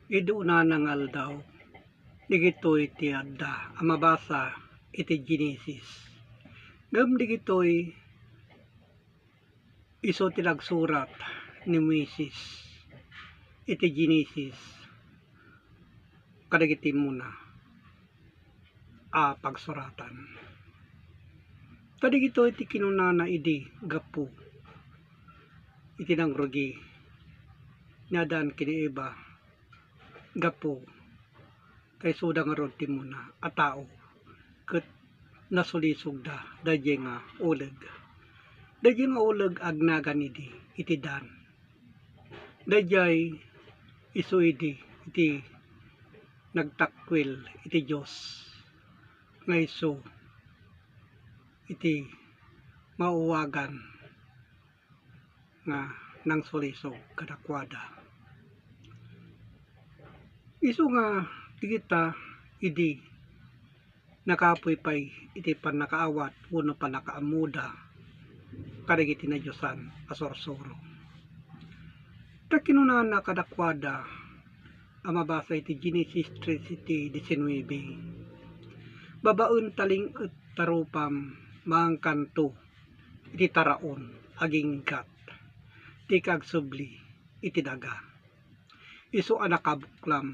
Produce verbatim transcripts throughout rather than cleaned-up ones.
Idi unana nga aldaw, digitoy ti adda a mabasa iti Genesis. Ngem digitoy isu ti nagsurat ni Moises iti Genesis kadagiti immuna a pagsuratan. Kadagitoy ti kinunana idi gapu iti nangrugi ni Adan ken ni Eva gapu ta isuda ngarud ti immuna a tao ket nasulisogda daydiay nga uleg. Daydiay nga uleg agnagan idi iti Dan. Daydiay isu idi iti nagtakwil iti Dios nga isu iti mauwagan nga nangsulisog kadakuada. Isu nga dagita idi nakapuy pay iti pannakaawat wenno pannakaammoda kadagiti nadiosan a sursuro. Ta kinunana kadakuada a mabasa iti Genesis trese diecinuebe, "Babaen ta ling-et ta rupam, maangkanto iti taraon aginggat ti kagsubli iti daga. Isu a nakabuklam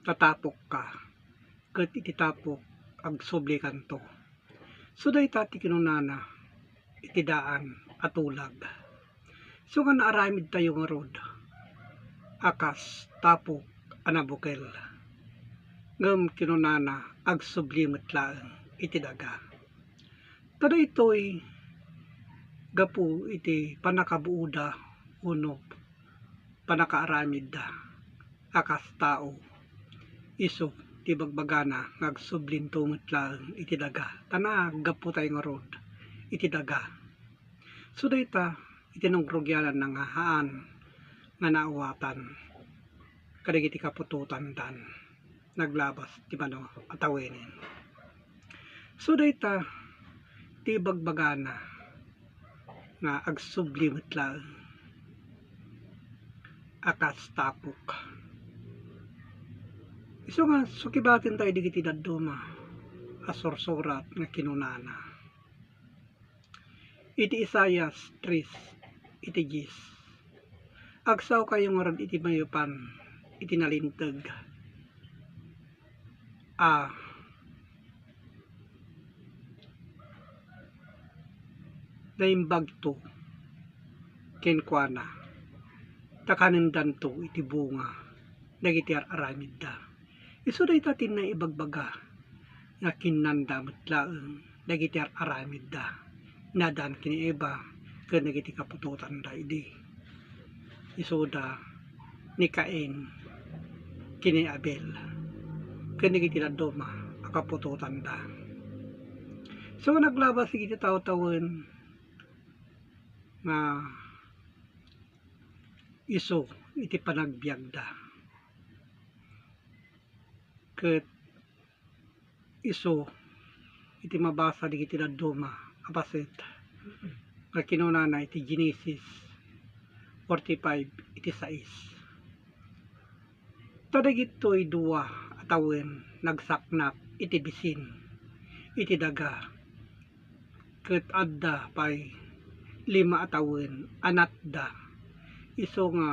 ta tapokka, ket iti tapok agsublikanto." So dayta ti kinunana iti daan a tulag. So nga naaramidtayo ngarud a kas tapok a nabukel. Ngem kinunana agsubli met laeng iti daga. Ta daytoy gapu iti pannakabuoda wenno pannakaaramidda a kas tao. Isu ti bagbagana nga agsublinto met laeng iti daga, ta naggapu tayo ngarud iti daga. So dayta iti nangrugiananna nga haan nga naawatan kadagiti kaputotandan, naglabas ti mano a tawenen. So dayta ti ibagbagana nga agsubli met laeng a kas tapok. Isu nga sukibaten tayo digiti dadduma a sursurat nga kinunana. Iti Isaias tres iti dies, "Agsaokayo ngarud iti mayupan iti nalinteg a naimbagto kenkuana, ta kanendanto iti bunga dagiti ar-aramidda." Isu dayta ti naibagbaga nga kinnanda met laeng dagiti ar-aramidda ni Adan ken ni Eva ken dagiti kaputotanda idi. Isuda ni Cain ken ni Abel ken dagiti dadduma a kaputotanda. So, naglabas iti tawtawen nga isu iti panagbiagda. Ket isu iti mabasa dagiti dadduma a paset nga kinunana iti Genesis forty-five iti sais. Ta dagitoy dua a tawen nagsaknap iti bisin iti daga, ket adda pay lima a tawen a natda, isu nga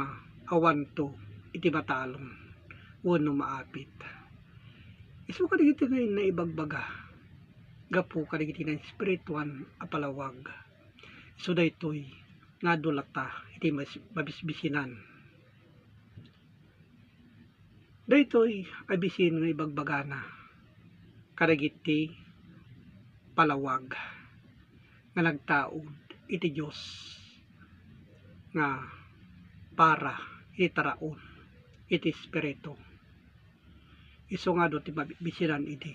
awanto iti matalon wenno maapit. Isu kadagiti nga naibagbaga gapu kadagiti naespirituan a palawag. Isu daytoy nga adu latta iti mas-, mabisbisinan. Daytoy a bisin nga ibagbagana kadagiti palawag nga nagtaud iti Dios nga para iti taraon iti Espiritu. Isu nga adu ti mabisbisinan idi.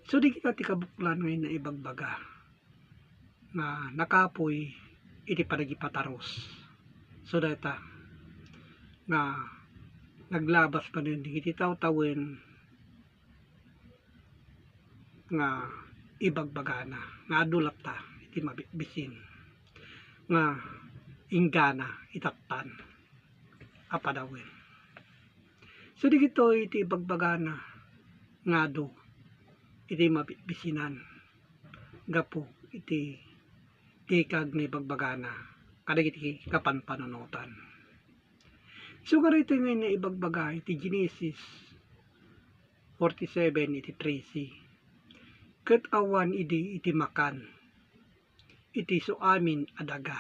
So, dagita ti kabuklan nga naibagbaga nga nakapuy iti panagipatarus. So, dayta nga naglabas manen iti tawtawen nga ibagbagana nga adu latta iti mabisin nga inggana itattan a padawen. So, dagitoy ti ibagbagana nga adu iti mabitbisinan gapu iti tikag nga ibagbagana kadagiti kapanpanunotan. So, kadagitoy nga inna ibagbaga iti Genesis forty-seven iti trese, ket awan idi iti makan iti isuamin a daga.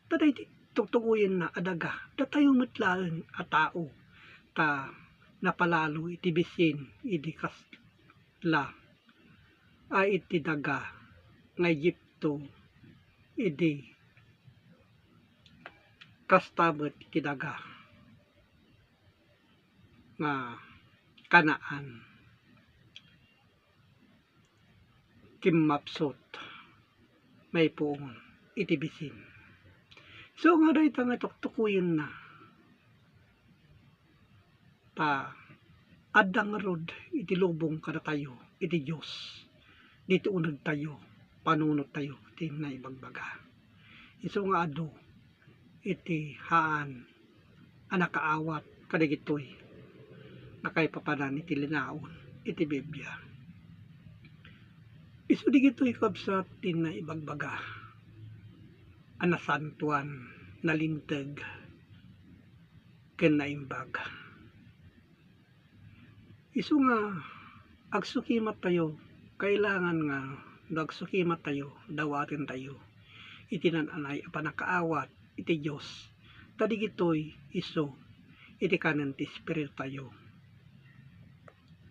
Dayta iti tutukoyenna a daga, datayo met laeng a tao, ta napalalo iti bisin idi kasla a iti daga nga Egipto, idi kasta met iti daga nga Canaan. Kimmapsut maipuon iti bisin. So, nga dayta nga tuktukoyenna, ta adda ngarud iti lubong kadatayo iti Dios, diti unegtayo, panunottayo ti naibagbaga. Isu nga adu iti haan a nakaawat kadagitoy nga kaipapanan iti linaon iti Biblia. Isu dagitoy, kabsat, ti naibagbaga a nasantoan, nalinteg, ken naimbag. Isu nga agsukimattayo, kailangan nga no agsukimattayo, dawatentayo iti naan-anay a pannakaawat iti Dios, ta dagitoy isu iti kanen ti espiritutayo.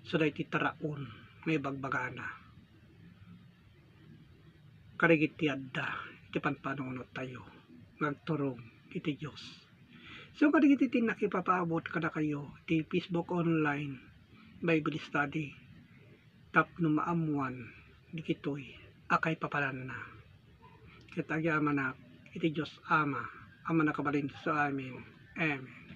So, daytoy taraon nga ibagbagana kadagiti adda iti panpanunottayo nga agturong iti Dios. So, kadagiti ti nakipapaabot kadakayo ti Facebook online Bible study tapno maammoan dagitoy a kaipapananna. Ket agyamanak iti Dios Ama a Mannakabalin-, amin. Amen.